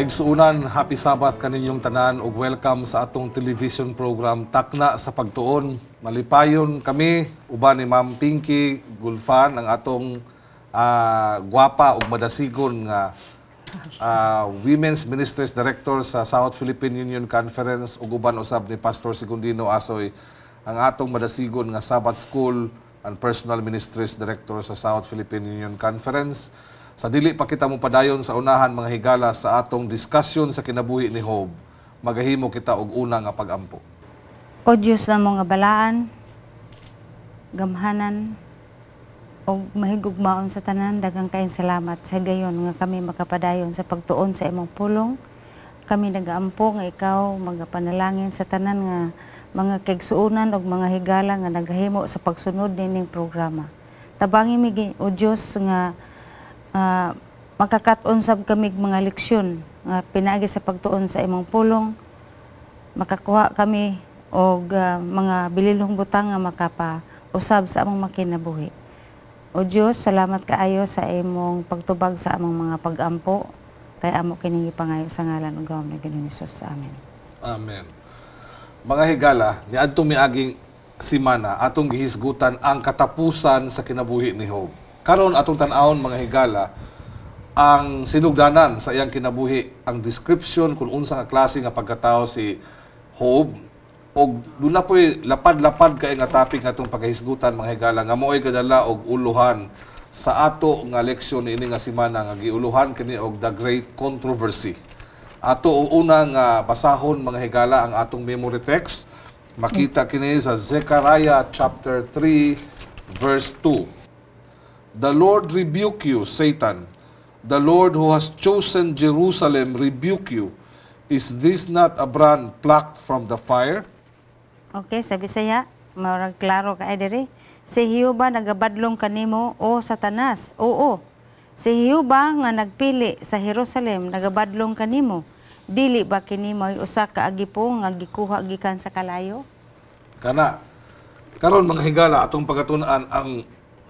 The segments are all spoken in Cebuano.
Kaigsuunan, happy Sabbath kaninyong tanan ug welcome sa atong television program Takna sa Pagtuon. Malipayon kami uban ni Ma'am Pinky Gulfan, ang atong gwapa ug madasigon nga Women's Ministries Director sa South Philippine Union Conference, ug uban usab ni Pastor Segundino Asoy, ang atong madasigon nga Sabbath School and Personal Ministries Director sa South Philippine Union Conference. Sa dili pa kita mo padayon sa unahan, mga higala, sa atong discussion sa kinabuhi ni Job, magahimo kita og una nga pagampo. O Diyos na mga balaan, gamhanan, o mahigugmaon sa tanan, daghang kayong salamat sa gayon nga kami makapadayon sa pagtuon sa imong pulong. Kami nagaampo nga ikaw magapanalangin sa tanan nga mga kaigsuonan ug mga higala nga nagahimo sa pagsunod nining programa. Tabangi mi, o Diyos, nga makakat-on sab kami mga leksyon nga pinaagi sa pagtuon sa imong pulong, makakuha kami og mga bililhong butang nga makapa-usab sa among makinabuhi. O Dios, salamat kaayo sa imong pagtubag sa among mga pagampo. Kay amo kining ipangayo sa ngalan ug gahom ni Ginoong Hesus. Amen. Amen. Mga higala, niadto miaging simana atong gihisgutan ang katapusan sa kinabuhi ni Job. Karon, atong tan-awon, mga higala, ang sinugdanan sa iyang kinabuhi, ang description kung unsa nga klase nga pagkatao si Job, og duna po'y lapad-lapad kay nga topic nga atong pagkahisgutan, mga higala, nga mao'y gadala og uluhan sa ato nga leksyon niini nga semana, nga giuluhan kini og The Great Controversy. Ato una nga basahon, mga higala, ang atong memory text. Makita kini sa Zechariah chapter 3 verse 2. "The Lord rebuke you, Satan. The Lord who has chosen Jerusalem rebuke you. Is this not a brand plucked from the fire?" Okay, sa Bisaya, murag klaro kay diri. Si Jehova nagabadlong kanimo, o Satanas. Oo. Si Jehova nga nagpili sa Jerusalem nagabadlong kanimo. Dili ba kini mao'y usa ka agipo nga gikuha gikan sa kalayo? Kana. Karon, mga higala, atong pagkatun-an ang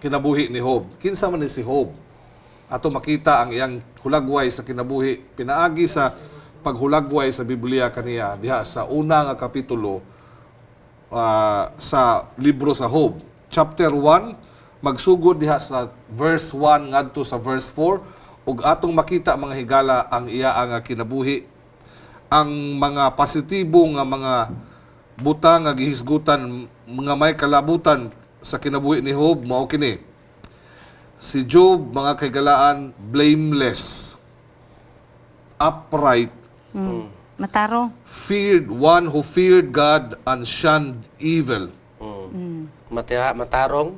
kinabuhi ni Job. Kinsa man ni si Job? Ato makita ang iyang hulagway sa kinabuhi pinaagi sa paghulagway sa Biblia kaniya diha sa una nga kapitulo sa libro sa Job. Chapter 1, magsugod diha sa verse 1 ngadto sa verse 4, ug atong makita, mga higala, ang iya nga kinabuhi, ang mga positibo nga mga butang nga gihisgutan mga may kalabutan sa kinabuhi ni Job mao kini. Si Job, mga kahigalaan, blameless, upright, Matarong. Feared one who feared God and shunned evil. Matarong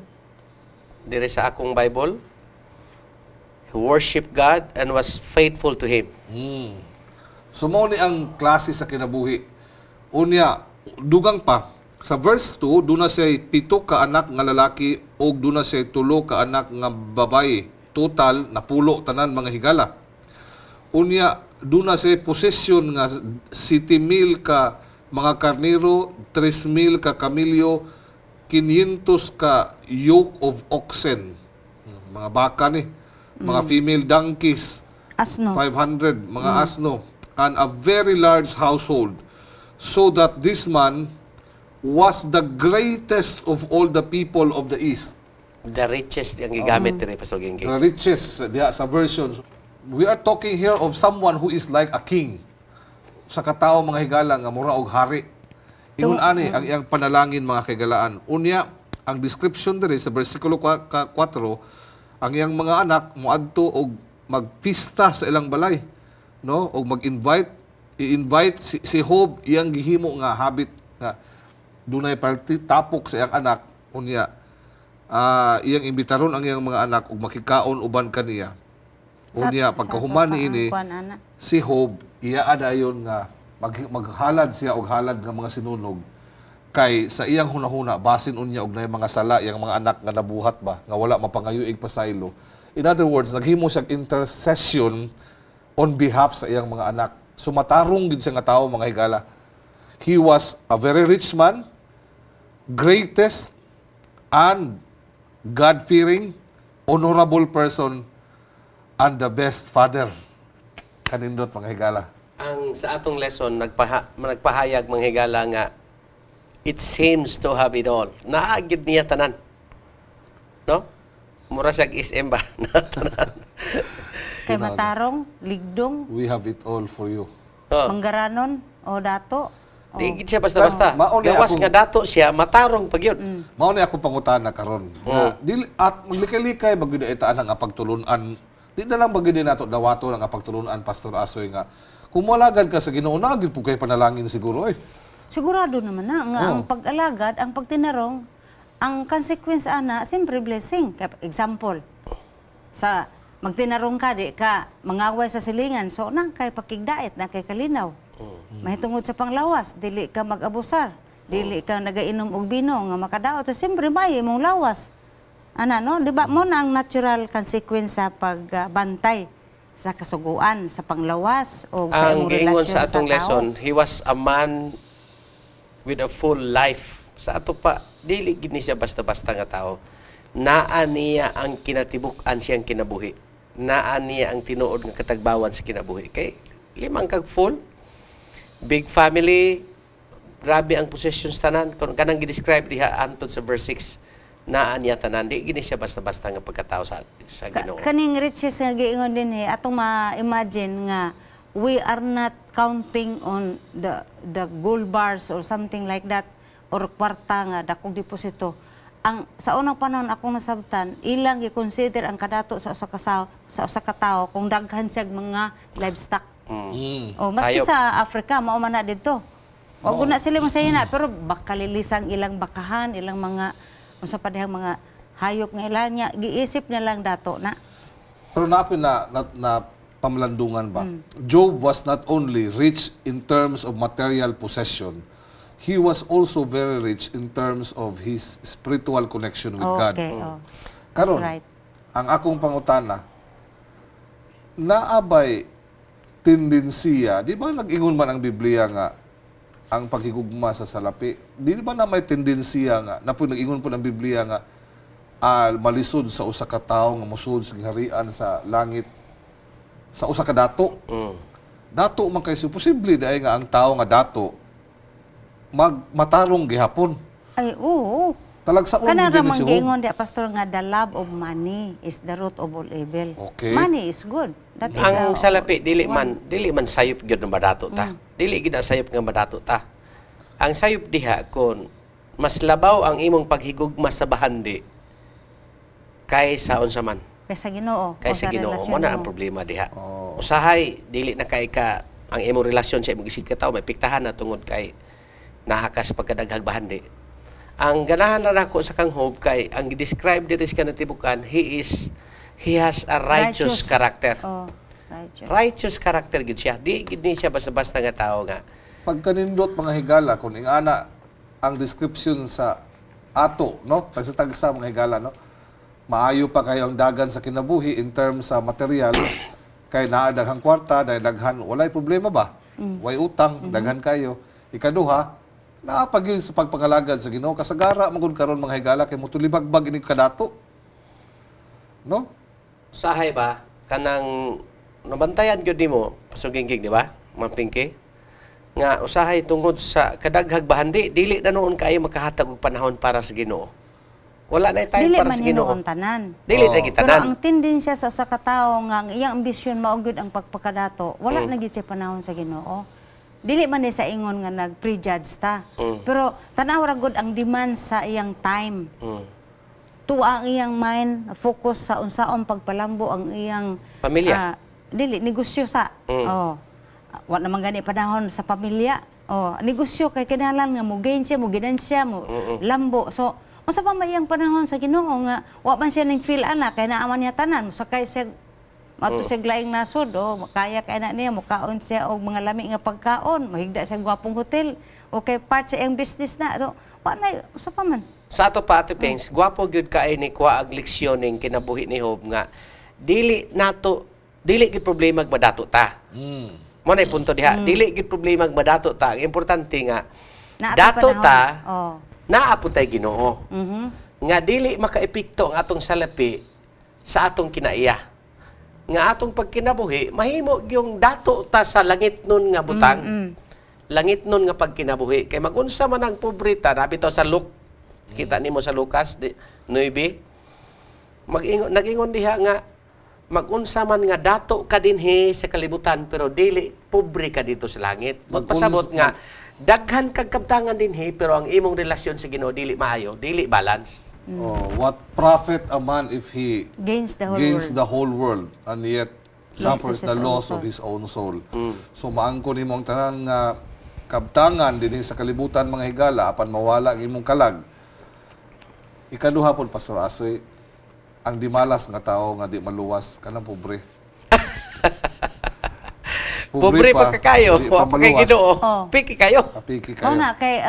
dire sa akong Bible. He worshiped God and was faithful to Him. So mao ni ang klase sa kinabuhi. Unya, dugang pa sa verse 2, duna siya 7 ka anak nga lalaki ug duna siya 3 ka anak nga babaye. Total 10 tanan, mga higala. Unya, duna siya possession nga 7,000 ka mga karnero, 3,000 ka kamilyo, 500 ka yoke of oxen. Mga baka ni, mga female donkeys, Asno. 500 mga asno, and a very large household, so that this man was the greatest of all the people of the East. The richest ang gigamit dire, Pastor Gengge. The richest diha sa version. We are talking here of someone who is like a king. Sa katao, mga higala, nga mura og hari. Ingon ani ang iyang panalangin, mga kahigalaan. Unya, ang description diri sa versikulo 4, ang iyang mga anak moadto og magpista sa ilang balay, no? Og mag-invite, i-invite si Job, iyang gihimo nga habit nga dunay party tapok sa iyang anak. Unya, iyang imbitaron ang iyang mga anak ug makikaon uban kaniya. Unya, pagkahuman sa niini, kuan, ana. Si Job iya adayon nga maghalad siya og halad nga mga sinunog, kay sa iyang hunahuna, basin unya og nay mga sala iyang mga anak nga nabuhat ba nga wala mapangayuig pasaylo. In other words, naghimo siya intercession on behalf sa iyang mga anak. Sumatarong gid siya nga tawo, mga higala. He was a very rich man, greatest and God-fearing, honorable person and the best father. Kanindot, mga higala. Ang sa atong lesson, nagpahayag, mga higala, nga it seems to have it all. Naa gyud niya tanan. No? Mura siya SM ba? Naa tanan. Kay matarong, ligdong, We have it all for you. Oh. Manggaranon, o dato. O. Di gid siya basta-basta. Mao ni Gawas nga dato siya, matarong pa gyud. Mao ni ako pangutana karon. Nga dili at maglikay-likay ba gyud itaan ang pagtulunan. Di na lang ba gyud nato dawato ang pagtulunan, Pastor Asoy, nga kung moalagad ka sa Ginoo, naa gyud pud kay panalangin siguro eh. Sigurado naman na nga ang pag-alagad, ang pagtinarong, ang consequence ana, siyempre blessing. Example, sa magtinarong ka, di ka mangaway sa silingan, so na kay pakigdait, na kay kalinaw. Mahitungod sa panglawas, dili ka mag-abusar, dili ka nagainom og bino nga makadaot. So siyempre may imong lawas. Ana no, di ba mo na ang natural consequence sa pagbantay sa kasuguan, sa panglawas o sa Ang imong giingon relasyon sa atong sa tao. lesson, he was a man with a full life. Sa ato pa, dili gid ni siya basta-basta nga tao. Naa niya ang kinatibuk-an siyang kinabuhi. Naa niya ang tinuod nga katagbawan sa kinabuhi. Kay limang kag full, big family, grabe ang possessions tanan. Kung kanang gi-describe diha antod sa verse 6, naa niya tanan. Di gini siya basta-basta nga pagkatao sa Ginoo. Kaning riches nga giingon din eh, atong ma-imagine nga we are not counting on the gold bars or something like that or kwarta nga dakong deposito. Ang sa unang panahon, akong nasabtan, ilang gi-consider ang kadato sa usa ka tawo kung daghan siya mga livestock. Oh, maski Hayop. sa Africa mao man na didto. Wa guna sila masaya na, pero bakalilisang ilang bakahan, ilang mga unsa pa dihang mga hayop nga ilan niya giisip na lang dato na. Pero na ako na pamlandungan ba? Job was not only rich in terms of material possession, he was also very rich in terms of his spiritual connection with God. Karon, That's right. ang akong pangutana, naabay tendensiya, di ba nag-ingon man ang Biblia nga ang paghigugma sa salapi, di ba na may tendensiya nga, na po nag-ingon po ng Biblia nga malisod sa usa ka tawo nga mosud sa gingharian sa langit sa usa ka dato? Dato man kay siya, posible diay nga ang tao nga dato matarong gihapon. Ay, oo. Talagsaon Kana gid ra ni man si Job. giingon di, Pastor, nga the love of money is the root of all evil. Money is good. That is Ang salapi dili man sayop gyud nga madato ta. Dili gid ang sayop nga madato ta. Ang sayop diha kon mas labaw ang imong paghigugma sa bahandi kaysa unsa man. Kaysa Ginoo. Kaysa O sa Ginoo. relasyon Mo na mo. ang problema diha. Usahay dili na kay ka ang imong relasyon sa imong isig ka tawo may piktahan na tungod kay nahakas pagkadaghag bahandi. Ang ganahan na nako sa kang Job kay ang gi-describe diri sa kanatibukan, he has a righteous character. Oh, righteous. Righteous character gid siya. Di gid ni siya basta-basta nga tao nga. Pagkanindot, mga higala, kung ingana ang description sa ato, no? Tagsa-tagsa, mga higala, no? Maayo pa kayo ang dagan sa kinabuhi in terms sa material kay naa daghang kwarta, dahil daghan, walay problema ba? Way utang, daghan kayo. Ikaduha, naa pa gyud sa pagpangalagad sa Ginoo. Kasagara man gud karon, mga higala, kay motulibagbag ini kadato. No? Usahay ba kanang nabantayan gyud nimo pasugingking, di ba? Mapingki. Nga usahay tungod sa kadaghag bahandi, dili na noon kayo makahatag og panahon para sa Ginoo. Wala na time Dili para man sa Ginoo. hinuon tanan. Dili na Pero gitanan. ang tendensya sa usa ka tawo nga ang iyang ambisyon mao gyud ang pagpakadato, wala na gyud siya panahon sa Ginoo. Dili man ni sa ingon nga nag-prejudge ta. Pero tan-aw ra gud ang demand sa iyang time. Tuwa ang iyang mind, focus sa unsaon pagpalambo ang iyang Pamilya. Dili negosyo sa. Oh. Wa naman gani panahon sa pamilya. Oh, negosyo kay kinahanglan nga mo gain siya, mo ginansya, mo lambo. So, unsa pa may iyang panahon sa Ginoo nga wa man siya ning feel ana kay naa man niya tanan, mosakay siya mato siya laing nasod, oh, kaya kay na niya mukaon siya og mga lami nga pagkaon, mahigda siya gwapong hotel. Okay, part sa iyang business na. So, wa na usa pa man. Sa ato pa, Ate Pings, gwapo gyud kay ni kuha ang leksyon ning kinabuhi ni Job nga dili nato dili gyud problema ag madato ta. Mo na punto diha. Dili gyud problema ag madato ta. Ang importante nga Naa tay dato panahon. ta, naa po tay Ginoo. Nga dili makaepekto ang atong salapi sa atong kinaiya. Nga atong pagkinabuhi, mahimo yung dato ta sa langit nun nga butang. Langit nun nga pagkinabuhi. Kay magunsa man ang pobre ta, nabi to sa Luke, kita nimo sa Lucas 9, mag-ingon, nag-ingon diha nga magunsa man nga dato ka dinhi sa kalibutan pero dili pobre ka dito sa langit. Magpasabot nga daghan kag kabtangan dinhi pero ang imong relasyon sa Ginoo dili maayo, dili balance. Oh, what profit a man if he gains the whole gains world. The whole world and yet suffers loses the his own loss soul. Of his own soul? So maangko nimo ang tanan nga kabtangan dinhi sa kalibutan, mga higala, apan mawala ang imong kalag. Ikaduha pod, Pastor Asoy, ang dimalas nga tao nga di maluwas kanang pobre. Pobre pa kakayo, di pa wa pa kay maluwas. Ginoo. Oh. Piki kayo. Apiki Mao kayo. na kay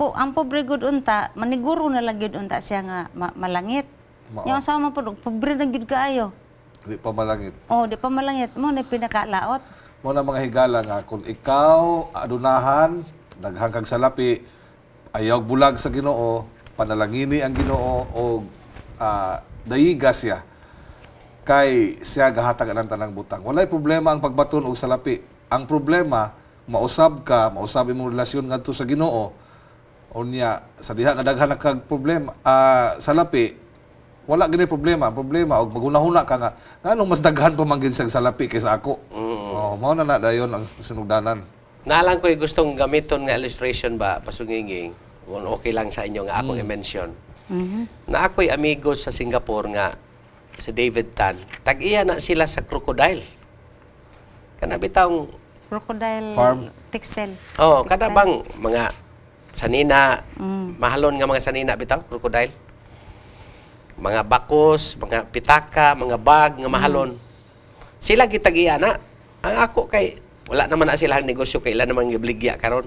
ang pobre gud unta maniguro na lang gyud unta siya nga malangit. Mao. Yung asawa man pud pobre na gyud kaayo. Di pa malangit. Oh, di pa malangit mo na pinakalaot. Mo na, mga higala, nga kung ikaw adunahan, daghang kag salapi, ayaw bulag sa Ginoo, panalangini ang Ginoo o dayiga siya kay siya gahatag ang tanang butang. Walay problema ang pagbaton og salapi. Ang problema, mausab ka, mausab imong relasyon ngadto sa Ginoo. Unya sa diha nga daghan na kag problema salapi, wala gini problema. Ang problema og maghunahuna ka nga nganong mas daghan pa man gid siyang salapi kaysa ako. Oh, mao na na dayon ang sinugdanan. Nalang ko'y gustong gamiton nga illustration ba, pasunginging, kung okay lang sa inyo nga akong i-mention. Na ako'y amigo sa Singapore nga si David Tan. Tag-iya na sila sa crocodile. Kana bitawng Crocodile Farm. Textile. Oh, kada Textile. bang mga sanina, mahalon nga mga sanina bitaw, crocodile. Mga bakos, mga pitaka, mga bag nga mahalon. Sila gitagiya na. Ang ako kay wala naman na sila ang negosyo kay ilan naman gibligya karon.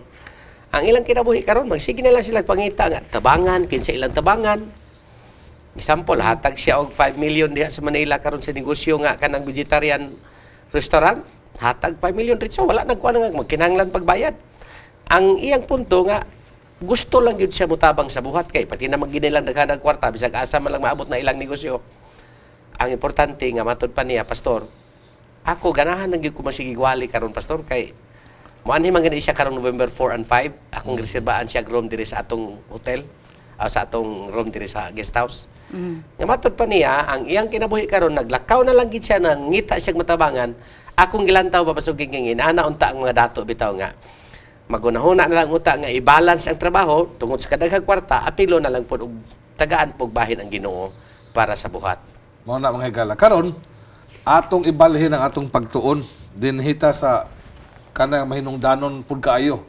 Ang ilang kinabuhi karon, magsige na lang sila pangita nga tabangan kinsa ilang tabangan. Example, hatag siya og 5 million diha sa Manila karon sa negosyo nga kanang vegetarian restaurant, hatag 5 million ritso, wala nagkuan nga magkinahanglan pagbayad. Ang iyang punto nga gusto lang gyud siya mutabang sa buhat kay pati na maginilang daghan og kwarta bisag asa man lang maabot na ilang negosyo. Ang importante nga matud pa niya, "Pastor, ako ganahan lang gyud ko masigigwali karon, Pastor," kay moanhi man gani siya karong November 4 and 5, akong reserbaan siya room diri sa atong hotel, sa atong room diri sa guest house. Nga matud pa niya, ang iyang kinabuhi karon naglakaw na lang gid siya nang ngita siya matabangan. Akong gilantaw ba, pasuging ngin ana unta ang mga dato bitaw nga magunahuna na lang unta nga i-balance ang trabaho tungod sa kadaghang kwarta, apilo na lang pod og tagaan pog bahin ang Ginoo para sa buhat. Mao na, mga higala. Karon atong ibalhin ang atong pagtuon dinhita sa kanang mahinungdanon pud kaayo.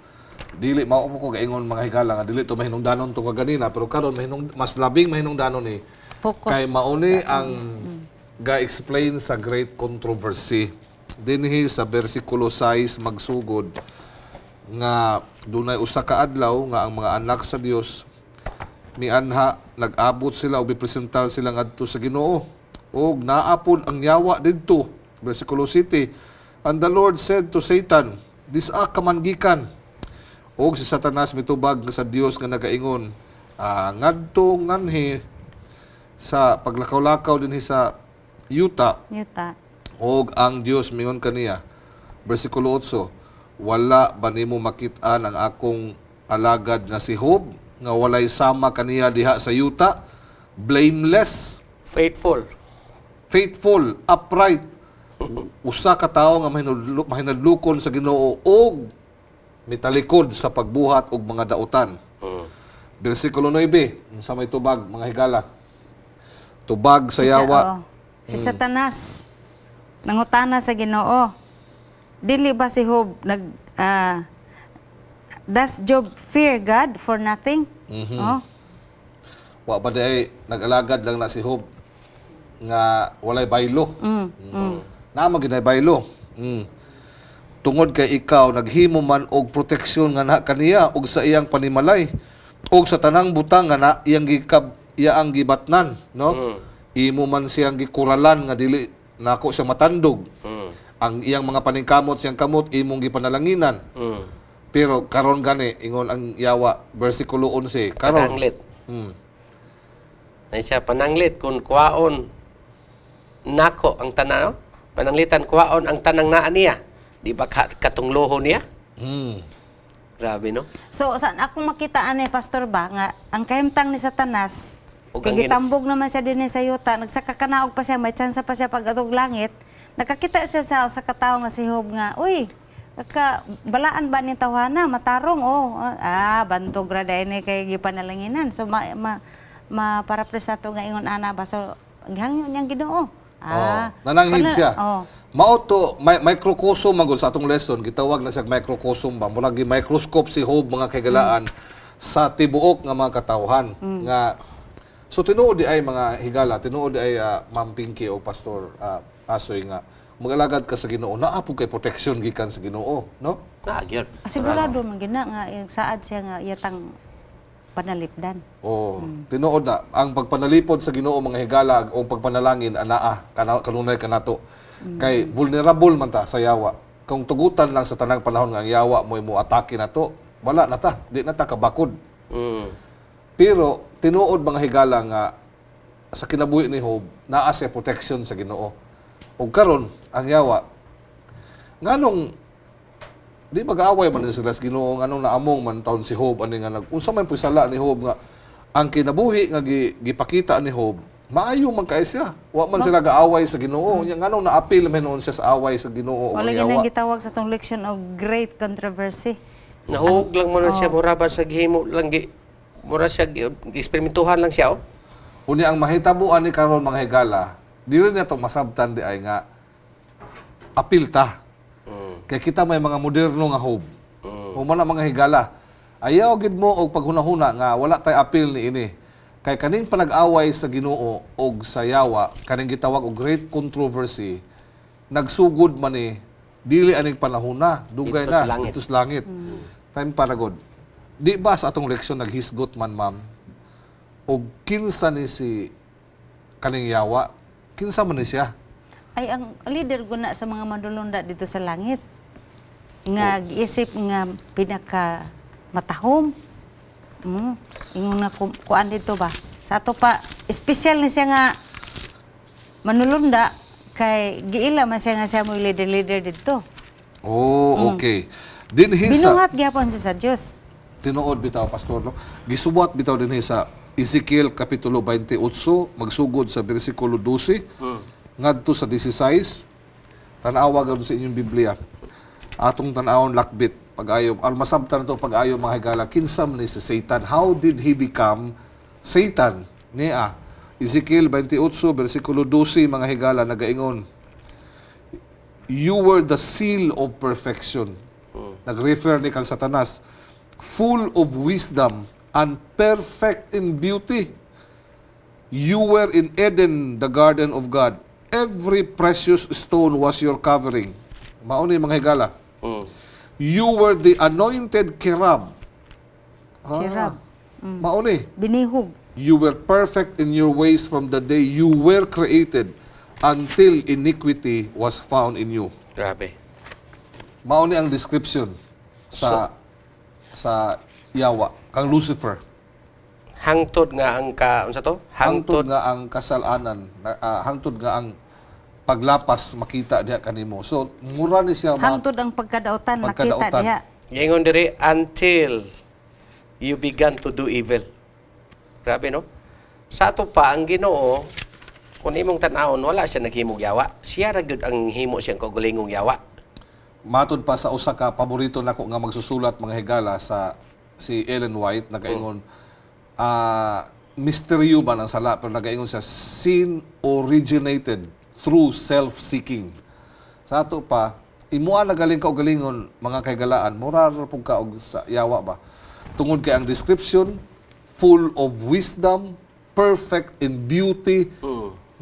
Dili mao mo ko gaingon, mga higala, nga dili to mahinungdanon to kaganina, pero karon mas labing mahinungdanon ni Focus. kay mauni ang ga-explain sa great controversy dinhi sa bersikulo 6 magsugod nga dunay usa ka adlaw nga ang mga anak sa Dios mianha, nag-abot sila o bipresentar sila ngadto sa Ginoo ug naa pod ang yawa didto. Bersikulo 7, "And the Lord said to Satan, 'Disa ka man gikan?' Ug si Satanas mitubag sa Dios nga nagaingon, 'Ngadto nganhi sa paglakaw-lakaw dinhi sa yuta.' Yuta. Og ang Dios mingon kaniya, bersikulo 8, 'Wala ba nimo makit-an ang akong alagad nga si Job nga walay sama kaniya diha sa yuta, blameless, Faithful. Faithful, upright, usa ka tawo nga mahinadlukon sa Ginoo og mitalikod sa pagbuhat og mga dautan?' Bersikulo 9, unsa may tubag, mga higala? Tubag sa yawa. Oo. Si Satanas nangutana sa Ginoo. Dili ba si Job nag does Job fear God for nothing? Oh. Wa ba diay nag-alagad lang na si Job nga walay baylo? Naa man gyud baylo. Tungod kay ikaw naghimo man og proteksyon nga na kaniya og sa iyang panimalay og sa tanang butang nga na iyang gikab iyaang gibatnan, no? Imo man siyang gikuralan nga dili nako siya matandog. Ang iyang mga paningkamot siyang kamot imong gipanalanginan. Pero karon gani ingon ang yawa, bersikulo 11, karon Pananglit. Ay siya, "Pananglit kung kuwaon nako ang tanan, no? Pananglitan kuhaon ang tanang naa niya. Di ba katungloho niya? Grabe, no? So, saan akong makita ani, Pastor, ba nga ang kahimtang ni Satanas Ug kay ang gitambog naman siya din sa yuta, nagsakakanaog pa siya, may tsansa pa siya pag adtog langit. Nakakita siya sa katawo nga si Job nga, uy, ka balaan ba ni tawhana, matarong, oh, bantog ra dai ni kay gipanalanginan. So ma, ma, ma paraphrase nato nga ingon ana ba, so gihangyo niyang Ginoo. Oh, nananghid siya. Mao to may, microcosm magud sa atong lesson, gitawag na siya microcosm ba. Murag gi microscope si Job, mga kahigalaan, sa tibuok nga mga katawhan nga. So tinuod di ay, mga higala, tinuod di ay, Ma'am Pinky o Pastor Asoy, nga magalagad ka sa Ginoo, naa pud kay protection gikan sa Ginoo, no? Na gyud. Ah, sigurado man gina nga saad siya nga iyatang panalipdan. Oh, tinuod na ang pagpanalipod sa Ginoo, mga higala, o pagpanalangin anaa kanunay kanato. Kay vulnerable man ta sa yawa. Kung tugutan lang sa tanang panahon nga ang yawa mo atake nato, wala na ta, di na ta kabakod. Pero tinuod, mga higala, nga sa kinabuhi ni Job naa siya protection sa Ginoo. Ug karon ang yawa, nganong di mag-aaway man sila sa Ginoo? Nganong naamong man taon si Job ani nga nag unsa man po'y sala ni Job nga ang kinabuhi nga gipakita ni Job, maayo man kay siya, wa man sila gaaway sa Ginoo? Nya nganong naapil man noon siya sa away sa Ginoo o Wala ang ginang yawa? Gitawag sa tong leksyon og great controversy. Nahug lang mo na siya, mura ba sa gihimo lang gi mura siya gi eksperimentuhan lang siya, oh. Unya ang mahitabo ani karon, mga higala, dili na to masabtan di ay nga apil ta. Kay kita may mga moderno nga Job. Human na, mga higala. Ayaw gid mo og paghunahuna nga wala tay apil ni ini. Kay kaning panag-away sa Ginoo og sa yawa, kaning gitawag og great controversy, nagsugod man ni dili aning panahona, dugay Dito na sa langit. dito sa langit. Time paragod. Di ba sa atong leksyon naghisgot man, ma'am, og kinsa ni si kaning yawa? Kinsa man ni siya? Ay, ang leader guna sa mga manulunda dito sa langit. Nga giisip nga pinaka matahom. Ingon nga kuan dito ba? Sa ato pa espesyal ni siya nga manulunda kay giila man siya nga siya mo leader-leader dito. Oh, okay. Dinhi sa Binuhat gyapon siya sa Dios. Tinuod bitaw, Pastor, no? Gisuwat bitaw dinhi sa Ezekiel kapitulo 28, magsugod sa bersikulo 12 ngadto sa 16. Tan-awa gud sa inyong Biblia. Atong tan-awon lakbit pag-ayo aron masabtan nato pag-ayo, mga higala, kinsa man ni si Satan. How did he become Satan? Niya Ezekiel 28 bersikulo 12, mga higala, nagaingon, "You were the seal of perfection." Nag-refer ni kang Satanas. "Full of wisdom and perfect in beauty. You were in Eden, the garden of God. Every precious stone was your covering." Mao ni, mga higala. "You were the anointed cherub." Ah, Cherub. Mao ni. Binihog. "You were perfect in your ways from the day you were created until iniquity was found in you." Grabe. Mao ni ang description sa yawa kang Lucifer. Hangtod nga ang ka unsa to? Hangtod Hangtod nga ang kasalanan, hangtod nga ang paglapas makita diha kanimo. So mura ni siya Hangtod ang pagkadautan nakita Pagkadautan. diha. Ingon diri, until you began to do evil. Grabe, no? Sa ato pa ang Ginoo, kung imong tan-awon, wala siya naghimog yawa. Siya ra gyud ang himo siyang kaugalingong yawa. Matud pa sa usa ka paborito nako nga magsusulat, mga higala, sa si Ellen White, nagaingon, misteryo man ang sala, pero nagaingon siya, sin originated through self-seeking. Sa ato pa, imuha na galing kaugalingon, mga kahigalaan, mura ra pug ka og sa yawa ba, tungod kay ang description, full of wisdom, perfect in beauty,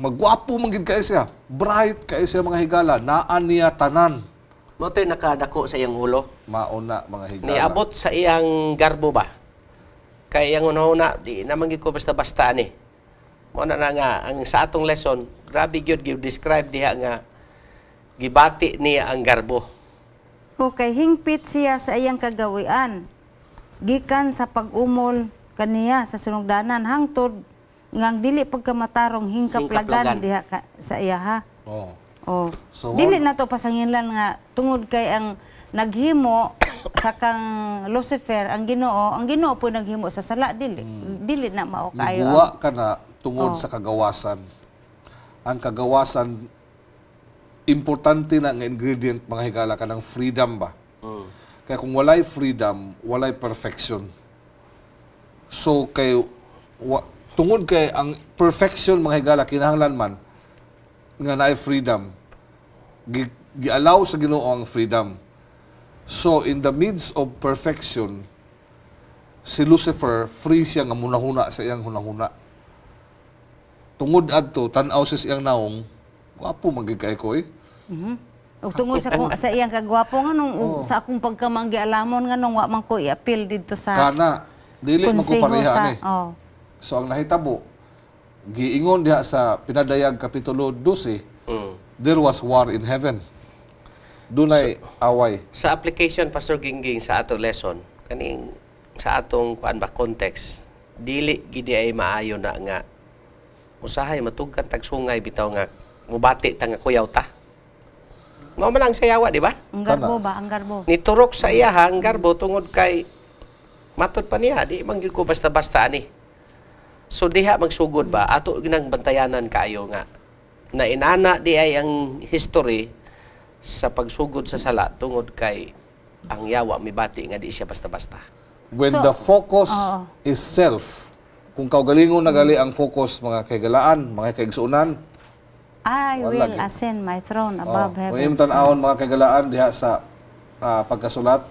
magwapo man gid kay siya, bright kay siya, mga higala, naa niya tanan. Mao to'y nakadako sa iyang ulo. Mauna, mga higala. Niabot sa iyang garbo ba? Kay iyang una, di naman gyud ko basta-basta ni. Mao na na nga ang sa atong lesson, grabe gyud gi describe diha nga gibati niya ang garbo. Okay, hingpit siya sa iyang kagawian. Gikan sa pag-umol kaniya sa sunugdanan hangtod ngang dili pagkamatarong hingkaplagan Hingkaplagan. diha ka, sa iya ha. Oh. Oh. So, dili na to pasanginlan nga tungod kay ang naghimo sa kang Lucifer ang Ginoo po naghimo sa sala, dili. Dili na mao kaayo. Niguwa ka na tungod sa kagawasan. Ang kagawasan, importante na nga ingredient, mga higala, kanang freedom ba. Kaya kung walay freedom, walay perfection. So kay tungod kay ang perfection, mga higala, kinahanglan man nga naay freedom. Giallow sa Ginoo ang freedom. So in the midst of perfection, si Lucifer free siya nga munahuna sa iyang hunahuna. Tungod adto, tan-aw siya sa iyang naong, gwapo man gyud kay ko eh. Ug tungod sa kung, sa iyang kagwapo nganong ug sa akong pagkamanggialamon, nganong wa man ko i-appeal didto sa Kana dili man ko konseho pareha sa ni. So ang nahitabo, giingon diha sa Pinadayag kapitulo 12, there was war in heaven. Dunay away. Sa application, Pastor Gingging, sa ato lesson, kaning sa atong kuan ba, context, dili gidi ay maayo na nga usahay matugkan tag sungay bitaw nga mubati ta nga kuyaw ta. Mao man ang sayawa, di ba? Ang garbo ba, ang garbo. Niturok sa iya ang garbo tungod kay matod pa niya, di man gyud ko basta-basta ani. So diha magsugod ba ato ginang bantayanan kaayo nga na inana di ay ang history sa pagsugod sa sala tungod kay ang yawa mibati nga di siya basta-basta. When So, the focus oo. is self, kung kaugalingon nagali ang focus, mga kaigalaan, mga kaigsuonan, I Wala will gyud. ascend my throne above Oh, kung heavens. imong tan-awon, mga kaigalaan, diha sa pagkasulat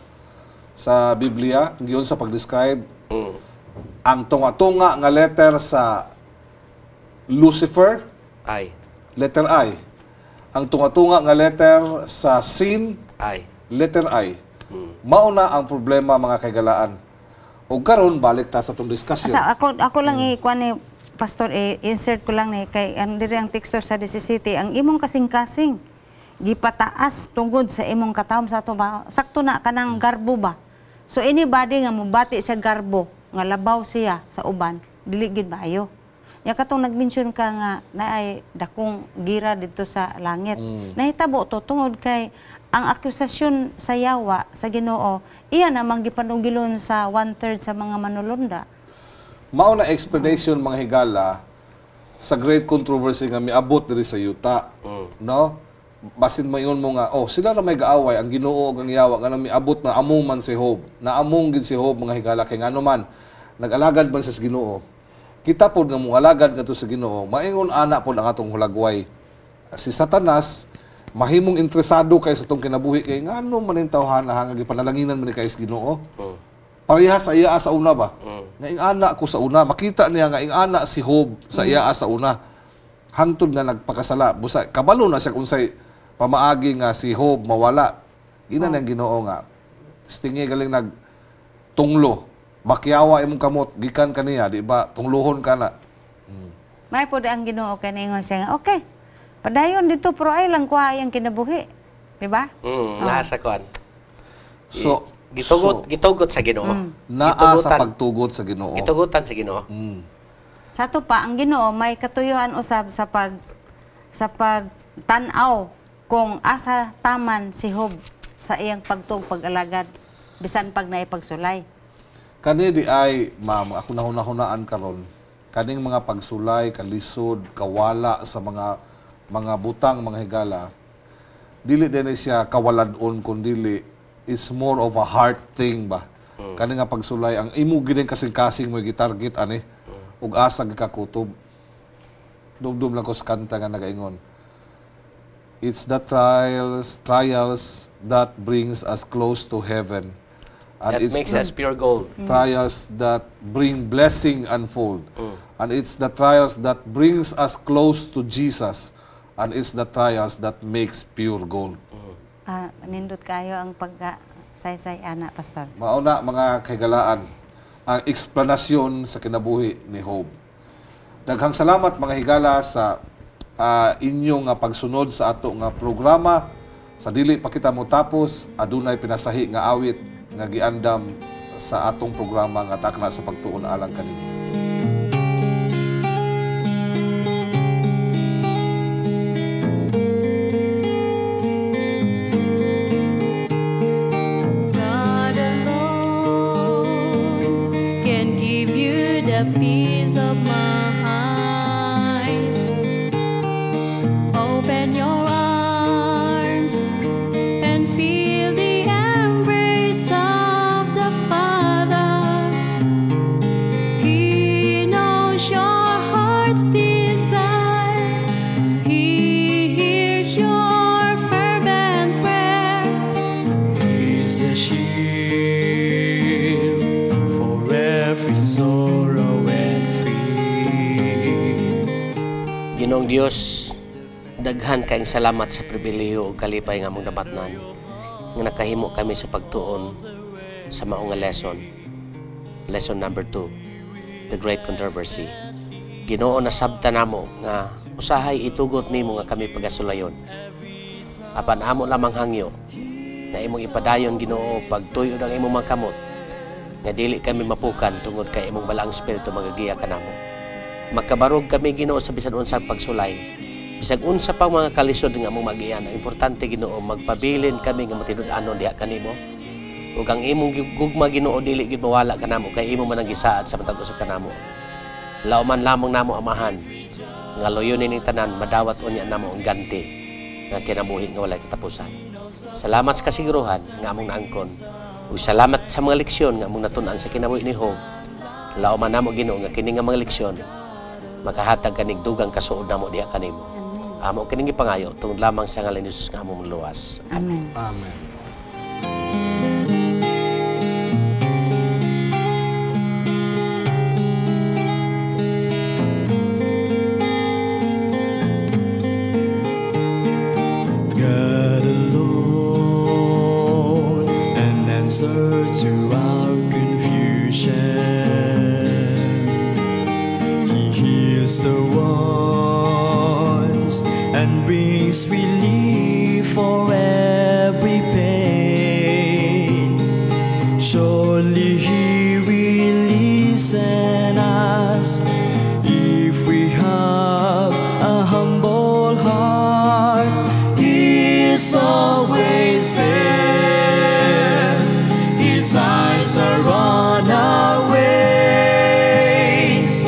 sa Biblia, giyon sa pag-describe ang tunga-tunga nga letter sa Lucifer, Ay, letter I. Ang tunga-tunga nga letter sa sin, ay. Letter I. Mao na ang problema, mga kaigalaan. O karon balik ta sa atong discussion. Sa ako ako lang i-kuan ni Pastor, insert ko lang ni kay ang diri ang teksto sa 17, ang imong kasing-kasing gipataas tungod sa imong katawhan. Sa ato ba, sakto na kanang garbo ba. So anybody nga mobati sa garbo nga labaw siya sa uban, dili gid maayo. Nya katong nag-mention ka nga naay dakong gira didto sa langit. Nahitabo to tungod kay ang akusasyon sa yawa sa Ginoo, iya namang gipanugilon sa one-third sa mga manulunda. Mao na explanation, mga higala, sa great controversy nga miabot diri sa yuta. No? Basin moingon mo nga, oh, sila na may gaaway, ang Ginoo ug ang yawa, nga miabot na among man si Job. Naamong gid si Job, mga higala, kay ngano man nag-alagad man siya sa Ginoo. Kita pod nga moalagad ngadto sa Ginoo, maingon ana pod ang atong hulagway. Si Satanas mahimong interesado kay sa atong kinabuhi kay ngano man ning tawhana nga gipanalanginan man ni kay sa Ginoo. Pareha sa iya sa una ba? Nga ing-ana ko sa una, makita niya nga ing-ana si Job sa iya sa una. Hangtod nga nagpakasala, busa kabalo na siya kung unsay pamaagi nga si Job mawala. Ina nang Ginoo nga stingi galing nag tunglo. Bakyawa imong kamot gikan kaniya, di ba? Tunglohon ka na. May pod ang Ginoo kay ningon siya nga, okay, padayon dito pero ay lang kuha ang kinabuhi. Di ba? Nasa kuan. So, Gitugot, so, gitugot sa Ginoo. Naa sa Gitugutan. pagtugot sa Ginoo. Gitugutan sa Ginoo. Sa ato pa, ang Ginoo may katuyuan usab sa pagtan-aw kung asa taman si Job sa iyang pagtuog, pag-alagad bisan pag naipagsulay. Kani di ay, ma'am, ako nahuna-hunaan karon. Kaning mga pagsulay, kalisod, kawala sa mga butang, mga higala, dili din ni siya kawalad-on kun dili it's more of a heart thing ba. Kani nga pagsulay, ang imo gining kasing-kasing mo gitarget ani ug asa gikakutob. Dumdum lang ko sa kanta nga nagaingon, "It's the trials that brings us close to heaven." And That it's makes the us pure gold. Trials that bring blessing unfold. And it's the trials that brings us close to Jesus. And it's the trials that makes pure gold. Ah, nindot kayo ang pagka saysay ana, Pastor. Mao na, mga kahigalaan, ang eksplanasyon sa kinabuhi ni Job. Daghang salamat, mga higala, sa inyong nga pagsunod sa ato nga programa. Sa dili pa kita mo tapos, adunay pinasahi nga awit nga giandam sa atong programa nga Takna sa Pagtuon alang kaninyo. a peace of mind. Open your arms and feel the embrace of the Father. He knows your heart's desire. He hears your fervent prayer. He's the shield for every sorrow and fear. Ginoong Dios, daghan kayong salamat sa pribilehiyo ug kalipay nga among nabatnan nga nakahimo kami sa pagtuon sa mao nga lesson. Lesson number 2, The Great Controversy. Ginoo, nasabta namo nga usahay itugot nimo nga kami pagasulayon. Apan amo lamang hangyo na imong ipadayon, Ginoo, pagtuyo ang imong mga kamot nga dili kami mapukan tungod kay imong balaang espiritu magagiya kanamo. Makabarog kami, Ginoo, sa bisan unsang pagsulay. Bisag unsa pang mga kalisod nga among magian, ang importante, Ginoo, magpabilin kami nga matinud-anon diha kanimo. Ug ang imong gugma, Ginoo, dili gid mawala kanamo kay imo man ang gisaad sa matag usa kanamo. Lauman lamang namo, Amahan, nga luyon ning tanan madawat unya namo ang ganti nga kinabuhi nga walay katapusan. Salamat sa kasiguruhan nga among naangkon. Ug salamat sa mga leksyon nga among natun-an sa kinabuhi ni Job. Lauman namo, Ginoo, nga kini nga mga leksyon makahatag kanig dugang kasuod namo diha kanimo. Amo kining gipangayo tungod lamang sa ngalan ni Jesus nga among luwas. Amen. Amen. God alone, an answer to our confusion. He heals the wounds and brings relief for every pain. Surely He will listen us if we have a humble heart. He's always there. His eyes are on our ways.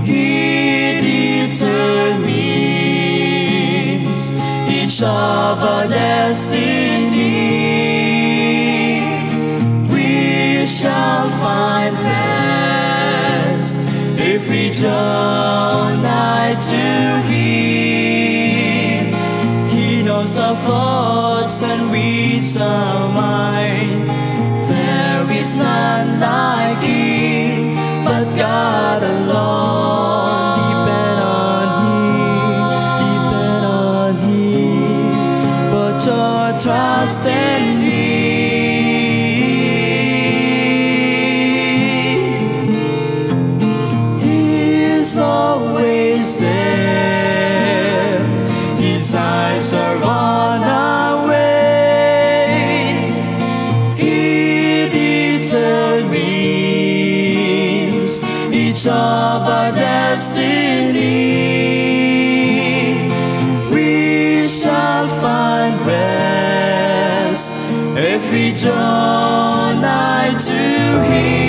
He determines each of our destiny. We shall find rest if we draw nigh to Him. He knows our thoughts and reads our mind. There is none like Him, but God alone. Depend on Him, depend on Him. Put your trust in Him. He's always there. His eyes are on our ways. He determines each of our destiny. We shall find rest if we draw nigh to Him.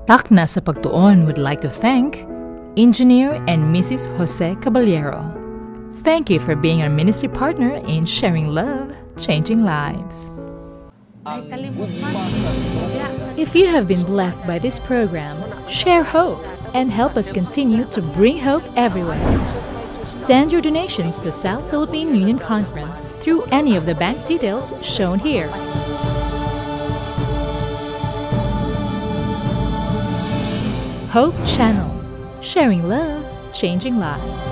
Takna sa Pagtuon would like to thank Engineer and Mrs. Jose Caballero. Thank you for being our ministry partner in sharing love, changing lives. Ay, kalimot man. If you have been blessed by this program, share hope and help us continue to bring hope everywhere. Send your donations to South Philippine Union Conference through any of the bank details shown here. Hope Channel, sharing love, changing lives.